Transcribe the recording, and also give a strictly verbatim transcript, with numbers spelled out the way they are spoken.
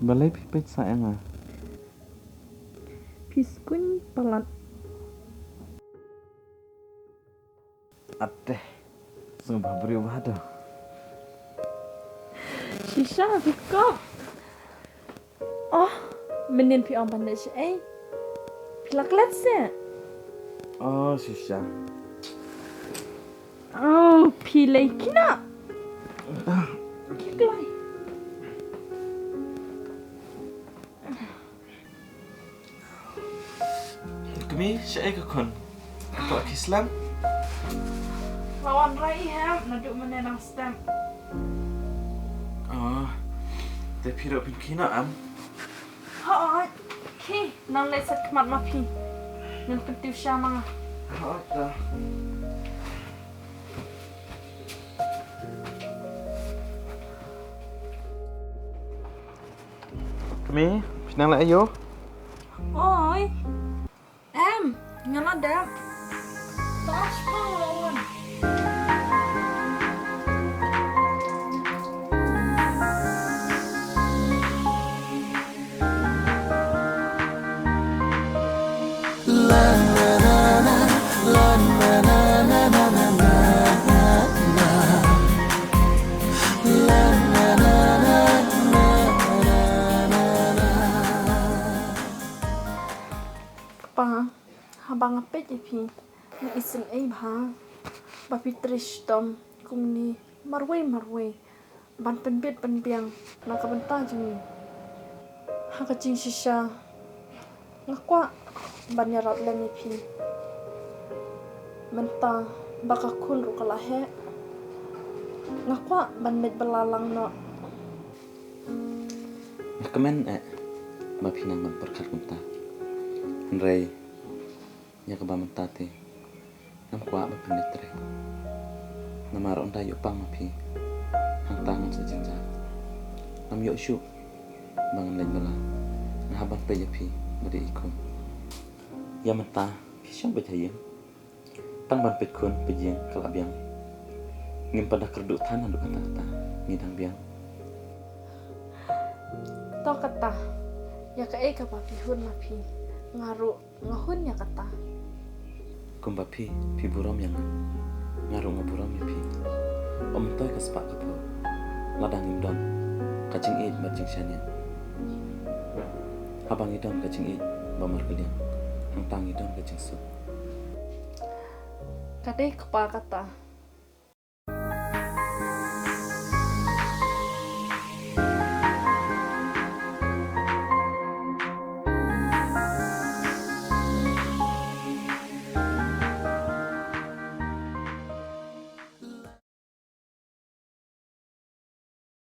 Balei phi peit sa ïa nga? Phi skuiñ palat. Ate. Sngewbha briew bha to. Shisha, phi kop. Oh, mynnin phi ong ban leit shaei? Phi la klet se? Oh, shisha. Oh, phi lei kina. Ki kloi. Kmie, shaei ka khun? Ka kloi ki slem? La wan rei hem, naduh mynne nang step. Oh, te phi ruh phin khie noh em? Hooid, khie, nang leit set khmat ma phi. Ngan pyntip sha ma nga. Hooid, to. Kmie, phi nang leh aïu? Oi. Em, nga la dep. Touch phone. Kpa, haba nga peit ïa phi, nga isynei bha ba phi trei shitom kumne marwei marwei ban pynbit pynbiang na ka bynta jong ngi. Ha ka jingshisha, nga kwah ban ïarap lem ïa phi. Mynta ba ka khun ruh ka la heh, nga kwah ban leit bylla lang noh. Nga kmen eh ba phi nang ban pyrkhat kumta. Hynrei ïa kaba mynta te ngam kwah ban pynleit trei. Namar ynda ïoh pang ma phi, hangta ngan sa jynjar. Ngam ïoh shuh ba ngan leit bylla. Nga hap ban peit ïa phi ba dei i khun. Ïa mynta phi shong beit ha ïing. Tang ban peit khun peit ïing ka la biang. Ngim pat da kyrduh than haduh katta katta, ngi dang biang. To kata, ïa kaei kaba phi hun ma phi, nga ruh nga hun ïa kata. Kumba phi, phi burom ïa nga, nga ruh nga burom ïa phi. Ym myntoi ka spah ka phew, lada ngim don ka jingïeit bad jingshaniah. Haba ngi don ka jingïeit ba markylliang, hangta ngi don ka jingsuk. Ka dei kpa kata.